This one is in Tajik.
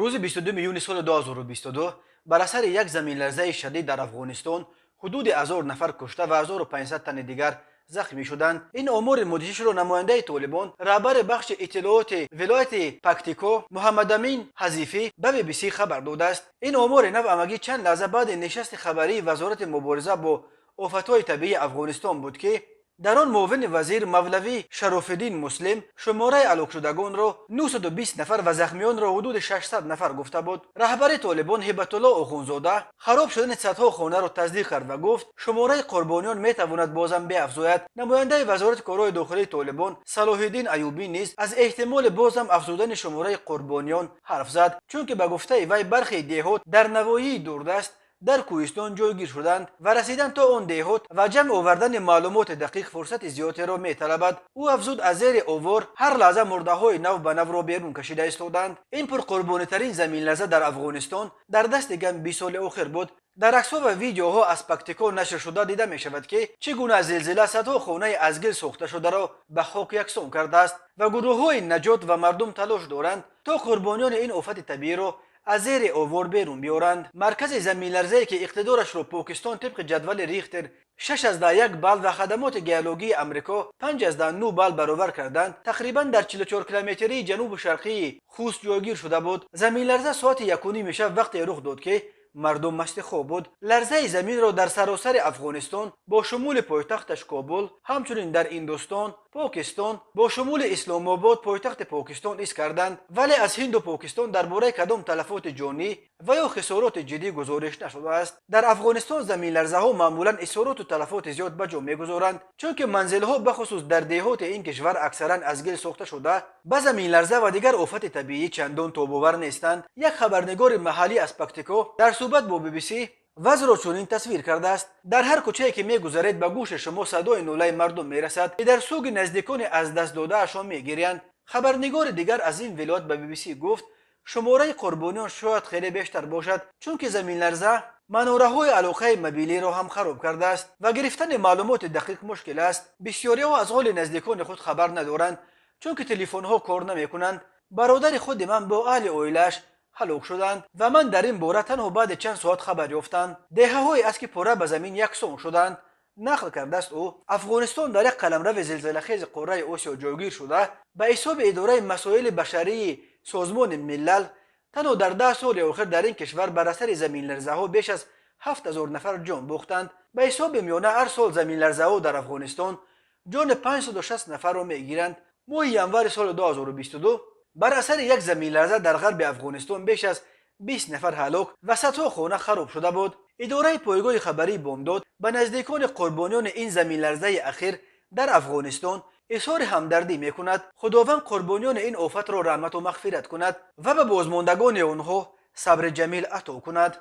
Рӯзи 22 июни соли 2022 бар асари як заминларзаи шадид дар Афғонистон ҳудуди 1000 нафар кушта ва 1500 тани дигар захмӣ шуданд. Ин омори мудҳишро намояндаи Толибон, раҳбари бахши иттилооти вилояти Пактико Муҳаммадамин Ҳазифӣ ба BBC хабар додааст. Ин омори нав амагӣ чанд лаҳза баъди нишасти хабарии Вазорати мубориза бо офатҳои табиии Афғонистон буд, ки дар он муовини вазир мавлавӣ Шарофиддин Муслим шумораи ҳалокшудагонро 920 нафар ва захмиёнро ҳудуди 600 нафар гуфта буд. Раҳбари Толибон Ҳибатулло Охунзода хароб шудани садҳо хонаро тасдиқ кард ва гуфт, шумораи қурбониён метавонад бозам биафзояд. Намояндаи Вазорати корҳои дохилии Толибон Салоҳиддин Аюбӣ низ аз эҳтимоли бозам афзудани шумораи қурбониён ҳарф зад, чунки ба гуфтаи вай бархе деҳот дар навоҳии дурдаст дар кӯҳистон ҷойгир шуданд ва расидан то он деҳот ва ҷамъ овардани маълумоти дақиқ фурсати зиёдеро металабад. Ӯ афзуд, аз зери овор ҳар лаҳза мурдаҳои нав ба навро берун кашида истоданд. Ин пурқурбонитарин заминларза дар Афғонистон дар дасти кам 20 соли охир буд. Дар аксҳо ва видеоҳо аз Пактико нашр шуда дида мешавад, ки чӣ гуна зилзила садҳо хонаи аз гил сохташударо ба хок яксон кардааст ва гурӯҳҳои наҷот ва мардум талош доранд, то қурбониёни ин офати табииро аз зери овор берун биёранд. Маркази заминларзае, ки иқтидорашро Покистон тибқи ҷадвали Рихтер 6,1 балл ва хадамоти геологии Амрико 5,9 балл баровар карданд, тақрибан дар 44 километрии ҷанубу шарқии Хуст ҷойгир шуда буд. Заминларза соати 1:30 шаб вақте рух дод, ки мардум масти хоб буд. Ларзаи заминро дар саросари Афғонистон бо шумули пойтахташ Кобул, ҳамчунин дар Ҳиндустон, Покистон бо шумули Исломобод, пойтахти Покистон, ҳис карданд, вале аз Ҳинду Покистон дар бораи кадом талафоти ҷонӣ ва ё хисороти ҷиддӣ гузориш нашудааст. Дар Афғонистон заминларзаҳо маъмулан исороту талафоти зиёд ба ҷо мегузоранд, чунки манзилҳо, бахусус дар деҳоти ин кишвар, аксаран аз гил сохта шуда, ба заминларза ва дигар офати табиӣ чандон тобовар нестанд. Як хабарнигори маҳаллӣ аз Пактико дар суҳбат бо BBC вазъро чунин тасвир кардааст: «Дар ҳар кӯчае ки мегузаред, ба гӯши шумо садои нолаи мардум мерасад, ки дар суги наздикони аз даст додаашон мегирянд». Хабарнигори дигар аз ин вилоят ба BBC гуфт, шумораи қурбониён шояд хеле бештар бошад, чунки заминларза манораҳои алоқаи мобилиро ҳам хароб кардааст ва гирифтани маълумоти дақиқ мушкил аст. Бисёриҳо аз ҳоли наздикони худ хабар надоранд, чунки телефонҳо кор намекунанд. «Бародари худи ман бо аҳли оилааш ҳалок шуданд ва ман дар ин бора танҳо баъди чанд соат хабар ёфтам. Деҳаҳое аст, ки пурра ба замин яксон шуданд», нақл кардааст ӯ. Афғонистон дар як қаламрави зилзилахези қораи Осиё ҷойгир шуда, ба ҳисоби Идораи масоили башарии Созмони Милал танҳо дар 10 соли охир дар ин кишвар бар асари заминларзаҳо беш аз 7000 нафар ҷон бохтанд. Ба ҳисоби миёна ҳар сол заминларзаҳо дар Афғонистон ҷони 560 нафарро мегиранд. Моҳи январи соли 2022 бар асари як заминларза дар ғарби Афғонистон беш аз 20 нафар ҳалок ва садҳо хона хароб шуда буд. Идораи пойгоҳи хабарии Бомдод ба наздикони қурбониёни ин заминларзаи ахир дар Афғонистон изҳори ҳамдардӣ мекунад. Худованд қурбониёни ин офатро раҳмату мағфират кунад ва ба бозмондагони онҳо сабри ҷамил ато кунад.